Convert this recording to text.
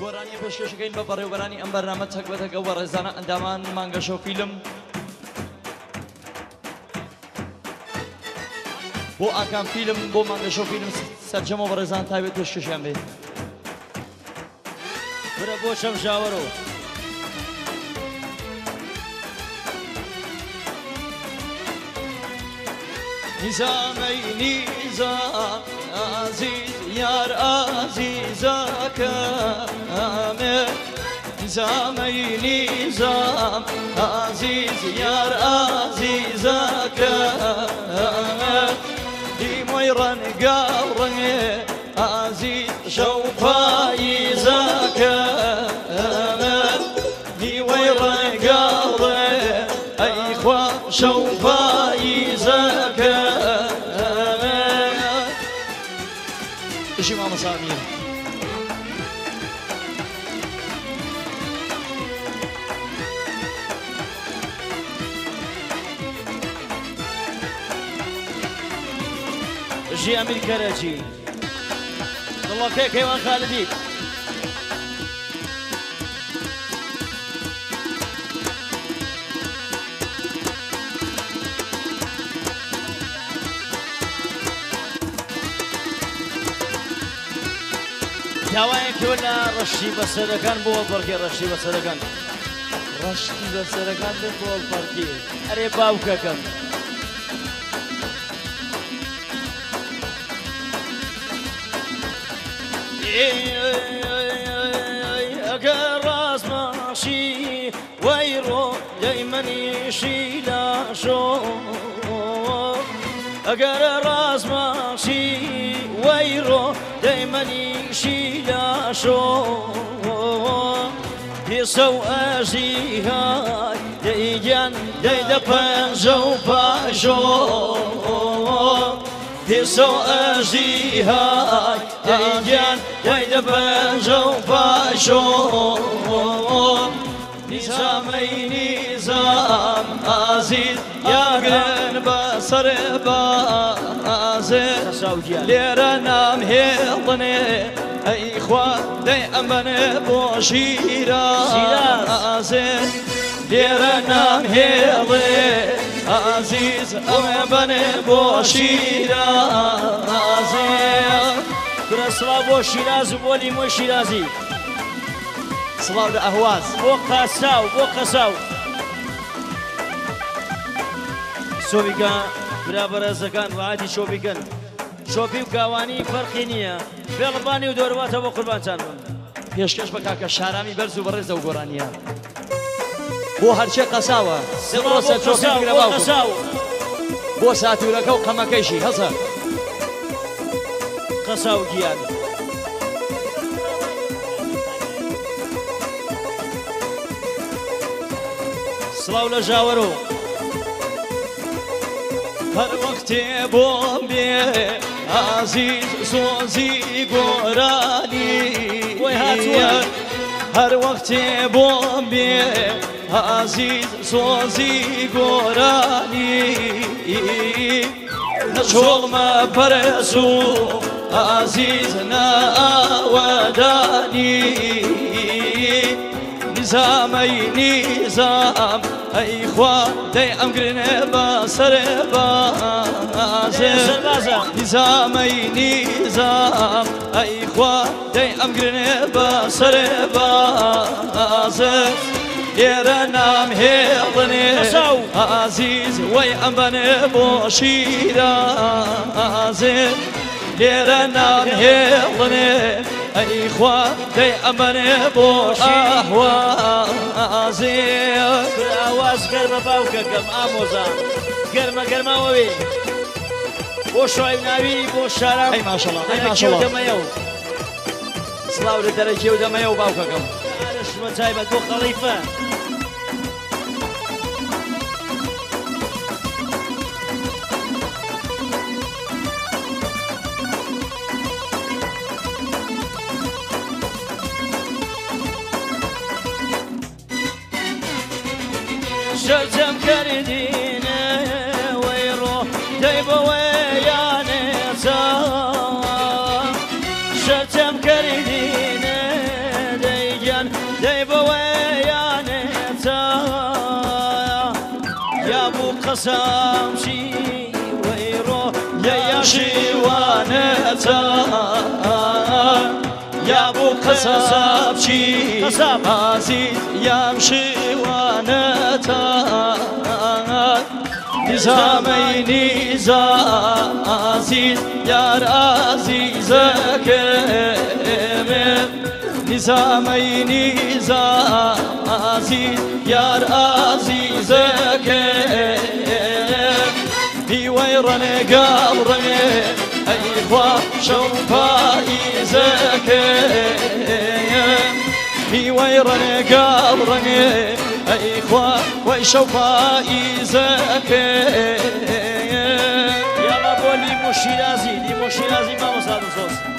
گۆرانیە پێشکەشەکەین بە بەڕێوبەرانی ئەم بەرنامە تەک بە تەک ئەو بەڕێزانە ئەندامان مانگەشەو فیلم بۆ ئاکام فیلم بۆ مانگەشەو فیلم سەرجەمەوە بەڕێزان تایبەت پێشکەشیان بێت. برە بۆ چەم ژاوەرۆ. نیزامەی نیزام ئازیز یار ئازیزەکەمێ نیزامەی نیزام ئازیز یار ئازیزەکەمێ دیمۆی ڕەنگا و ڕەنگێ ئازیز شەو پاییزەکەمێ نیوەی ڕەنگا و ڕێ ئەی خوا شەو پاییزەکەمێ. بژی مامۆستا ئەمیر. بژی ئەمیر کەرەجی. دڵەکەی کەیوان خالدی. داوایەکەوە لە ڕەشی بەسەرەکان بۆ بەڕگێ ڕەشی بەسەرەکان. ڕەشتی بەسەرەکان بێت بۆ پەڕگێ. ئەرێ باوکەکەم. ئەگەر ڕاست ماشی وەی ڕۆ دەی منیشی لاشۆ ئەگەر ڕاست ماشی وەی ڕۆ دەی منیشی لاشۆ پیسە و ئەژی های دەی گیان دەی دە پەنجە و پاژۆ پیسە و ئەژی های دەی گیان دەی دە پەنجە و پاژۆ نیزامەی نیزام ئازیز یاگرن بەسەر بازێ لێرە نام هێڵنێ ئەی خوا دەی ئەمەنێ بۆ ژیرازێ لێرە نام هێڵێ ئازیز ئەمە بەنێ بۆ شیرازێ. کورە سڵاو بۆ شیراز و بۆ لیمۆی شیرازی. سڵاو لە ئەهواز. بۆ قاساو بۆ قەساو. سۆبیکە برا بەڕێزەکان ڕاعەتی شۆبیکەن. شۆپی و کاوانی فەرقی نییە. فێڵبانی و دۆرواتە بۆ قوربانتان بم. پێشکەش بە کاکە شارامی بەرز و بەڕێز ئەو گۆرانییە بۆ هەرچێ قەساوە. سڵاو بۆ قەساو بۆ قەساو. بۆ ساتورەکە و قەمەکەیشی هەسە. قەساو گیان. سڵاو لە ژاوەرۆ. هەر وەختێ بۆم بێ ئازیز سۆزی گۆرانی بۆی هاتووە. هەر وەختێ بۆم بێ ئازیز سۆزی گۆرانی نەچۆڵمە پەرسوو ئازیز ناوەدانی نیزامەی نیزام ئەی خوا دەی ئەمگرنێ بە سەرێ بازێ سەربازە. نیزامەی نیزام ئەی خوا دەی ئەمگرنێ بە سەرێ بازێ لێرە نام هێڵنێ قەساو. ئازیز وەی ئەمبەنێ بۆ شیرازێ لێرە نام هێڵنێ ئەی خوا دەی ئەمەنێ بۆ ئاهوازێ. کورە ئاواز گەرمە باوکەکەم ئامۆزا گەرمە گەرماوەوێ بۆ شۆعیب ناوی بۆ شارام ئەی ماشەڵا ئەی دەرەکی و ماشەڵا. دەمەیەو. سڵاو لە دەرەکی و دەمەیەو باوکەکەم. ئارشمە تایبەت بۆ خەڵیفە. شەرجەم کردینێ وەی ڕۆ دەی بەوەیانێ چا شەرجەم کردینێ دەی قەساب چی وەی ڕۆ لە یاشیوانەتە یا بۆ قەساب چی قەساب. ئازیز یام شیوانەتە نیزامەی نیزا ئازیز یار ئازیزەکەمێ نیزامەی نیزا ئازیز یار ئازیزەکەم هیوای ڕەنێگاڵ ڕەنێ ئەی خوا شەو پاییزەکەم هیوای ڕەنێگاڵ ڕەنێ ئەی خوا وای شەو پاییزەکەم. یاڵا بۆ لیمۆ شیرازی، لیمۆ شیرازی مامۆستا دڵسۆز.